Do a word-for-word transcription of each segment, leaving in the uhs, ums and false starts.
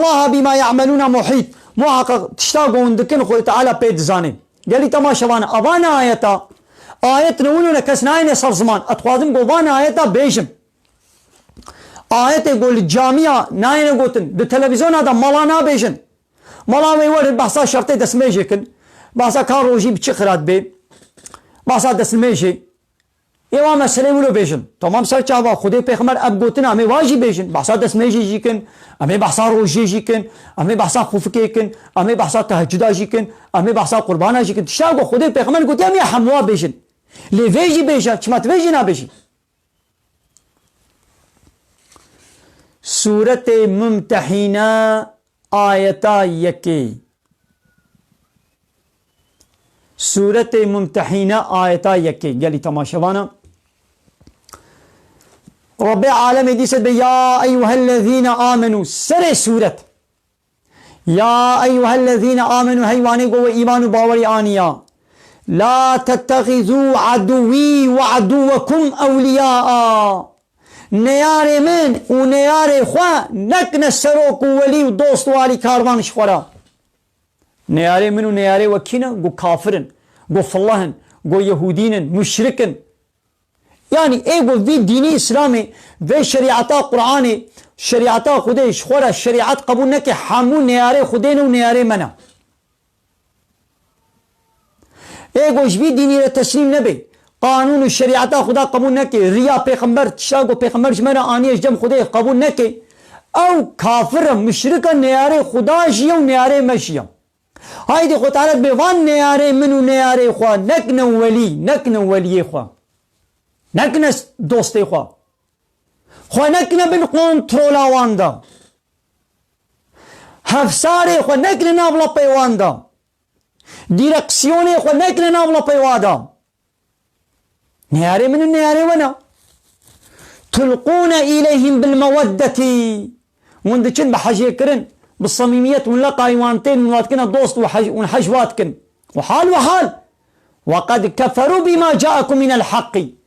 Allaha bima ya'meluna muhît. Muhaqqeq tişta ku hûn dikin Xwedê Teala pê dizane. Gelî temaşevan, a van ayeta, ayet ne wilo ne kes nayêne ser ziman. Ez dixwazim ku van ayeta bêjim. Ayetê ku li camiya nayêne gotin, di televîzyona de mala nabêjin. Mala wê werin behsa şertê destmêjê kin. Behsa ka rojî bi çi xirat bê. Behsa destmêjê. Ê wa meselê wilo bêjin. Tamam, ser çava Xwedê pêxember ev gotin, em ê wa jî bêjin. Behsa destmêjê jî kin, em ê behsa rojiyê jî kin, em ê behsa xufikê kin, em ê behsa tehecuda jî kin, em ê behsa qurbana jî kin. Tişta ku Xwedê pêxember gotiye, em ê hemû wa bêjin. Lê vê jî bêje, çima tu vê jî nabêjî? Sûretê Mumtehîne, ayeta yekê. Sûretê Mumtehîne, ayeta yekê. Gelî temaşevana. Rabbê alemê dîse be, ya eyyuhellezîne amenû. Serê sûret. Ya eyyuhellezîne amenû, hey wanê ku we îman û bawerî aniya. La tettexizû edûwî we edûwekum ewliyâa. Neyarê min û neyarê xwe nekine serok û welî û dost û alîkarvan ji xwe re. Neyarê min û neyarê we kî ne? Ku kafir in, ku fillah in, ku yehûdîn in, muşrik in. Yanî ê ku vî dînî Îslamê, vê şerîeta Qur'anê, şerîeta Xwedê ji xwe re şerîet qebûl neke, hemû neyarê Xwedê ne û neyarê me ne. Ê ku ji vî dînî re teslîm nebe, qanûn û şerîeta Xweda qebûl neke, riya pêxember, tişta ku pêxember ji me re aniye ji cem Xwedê qebûl neke, ew kafir e, muşrik e, neyarê Xweda jî ye û neyarê me jî ye. Haydê Xwedê Teala dibê van neyarê min û neyarê xwe nekine welî, nekine weliyê xwe. Nekine dostê xwe. Xwe nekine bin kontrola wan de. Hevsarê xwe nekine nav lapê wan de. Dîreksiyonê xwe nekine nav lapê wa de. Neyarê min û neyarê we ne. Tulqûne îleyhim bil meweddetî. Hûn diçin bi hejê kirin, bi samîmiyet hûn leqayî wan tên, hûn wa dikine dost û hej-, hûn hej wa dikin. Û hal we hal. Ve qed keferû bîma caekum minel heqî.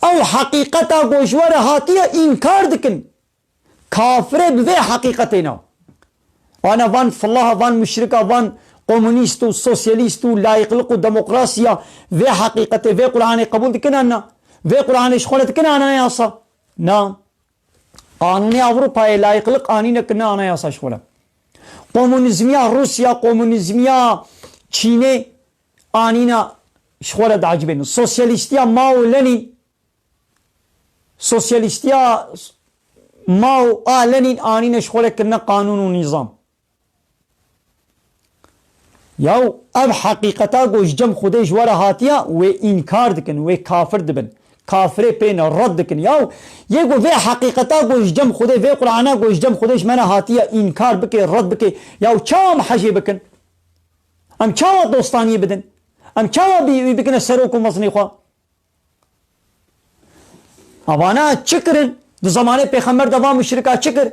Ew heqîqeta ku ji we re hatiye înkar dikin. Kafirê bi vê heqîqetê ne. Ana van filaha, van muşrika, van komunîst û sosyalîst û layîqlik û demokrasiya vê heqîqetê, vê Qur'anê qebûl dikin an na? Vê Qur'anê ji xwe re dikin anayasa? Na. Qanûnê Ewropayê layîqlik anîne kirine anayasa ji xwe re. Komunîzmiya Rûsya, komunîzmiya Çînê anîne ji xwe re diecibênin. Sosyalîstiya Mao Lenîn, sosyalîstiya Mao a Lenîn anîne ji xwe re kirine qanûn û nîzam. Yaw ev heqîqeta ku ji cem Xwedê ji we re hatiye, wê înkar dikin, wê kafir dibin. Kafirê pê ne, red dikin. Yaw yê ku vê heqîqeta ku ji cem Xwedê, vê Qur'ana ku ji cem Xwedê ji me re hatiye, înkar bike, red bike, yaw çawa em hejê bikin? Em çawa dostaniyê bidin? Em çawa bî-, wî bikine serok û mezinê xwe? Avana çi kirin? Di zemanê pêxember de van muşrika çi kir?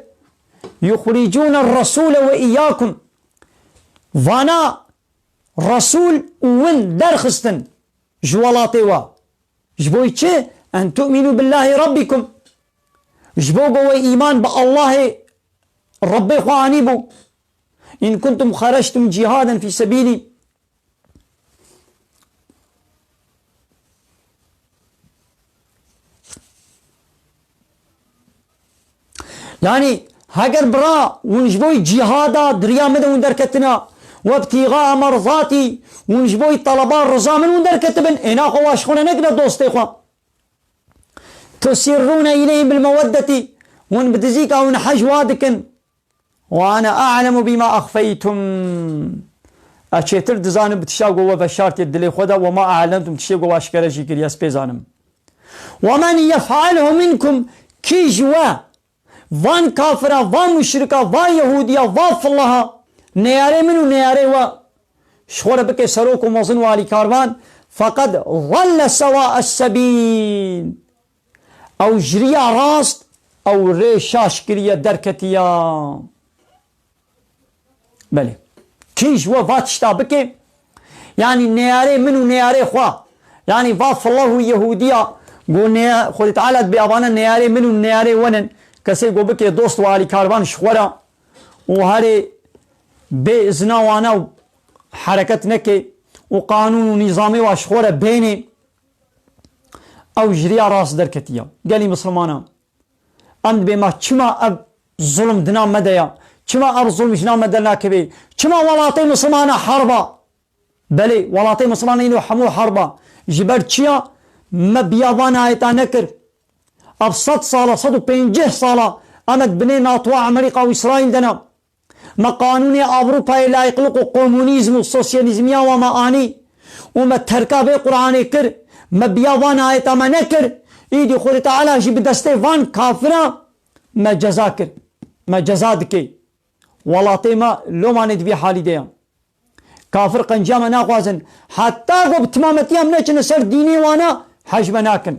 Yuxricûne resûle ve îyâkum. Vana Resûl û win derxistin ji welatê we. Ji bo çi? En tu'minu billahi rabbikum. Ji bo ku we îman bi Allahê Rebbê xwe anîbû. In kuntum xerectum cihaden fî sebîlî. Yanî heger bira hûn ji bo cîhada di riya min de hûn derketina, webtîxaa merzatî, hûn ji bo teleba riza min hûn derketibin, ê naxwe wa ji xwe re nekine dostê xwe. Tusirrûne îleyhim bil meweddetî, hûn bi dizîka hûn hej wa dikin. Ve ene a'lemu bîma exfeytum. Ez çêtir dizanim bi tişta ku we veşartiye dilê xwe de, ve ma e'lentum, tiştê ku we eşkere jî kiriye, ez pê zanim. Ve men yef'alhu minkum, kî ji we, van kafira, van muşrika, van yehûdiya, van filaha, neyarê min û neyarê we, ji xwe re bike serok û mezin û alîkarvan, feqed zelle sewa'es sebîl. Ew ji riya rast, ew rê şaş kiriye, derketiya. Belê. Kî ji we va tişta bike, yanî neyarê min û neyarê xwe, yanî va filah û yehûdiya, go neya-, Xwedê Teala dibê avana neyarê min û neyarê we nin, kesê go bike dost û alîkarvan ji xwe re, û herê bê izna wana û hereket neke û qanûn û nîzamê wa ji xwe re bênê, ew ji riya rast derketiye. Gelî Mislimana, em dibê me çima ev zulm dina me de ya? Çima ev zulm jina me de nakeve? Çima welatê Mislimana herba? Belê, welatê Mislimana îno hemû herba. Ji ber çiya me biya van ayeta nekir? Ev sed sala, sed û pêncî sala em di binê NATO, Amerîka û Îsraîl de ne. Me qanûnê Ewropayê layîqlik û komunîzm û sosyalîzmiya wa me anî û me terka vê Qur'anê kir, me biya van ayeta me nekir, îdî Xwedê Teala jî bi destê van kafira me ceza kir. Me ceza dike. Welatê me lomanê di vî halî de ye. Kafir qenciya me naxwazin. Heta ku bi timametiya em neçine ser dînê wana, hej me nakin.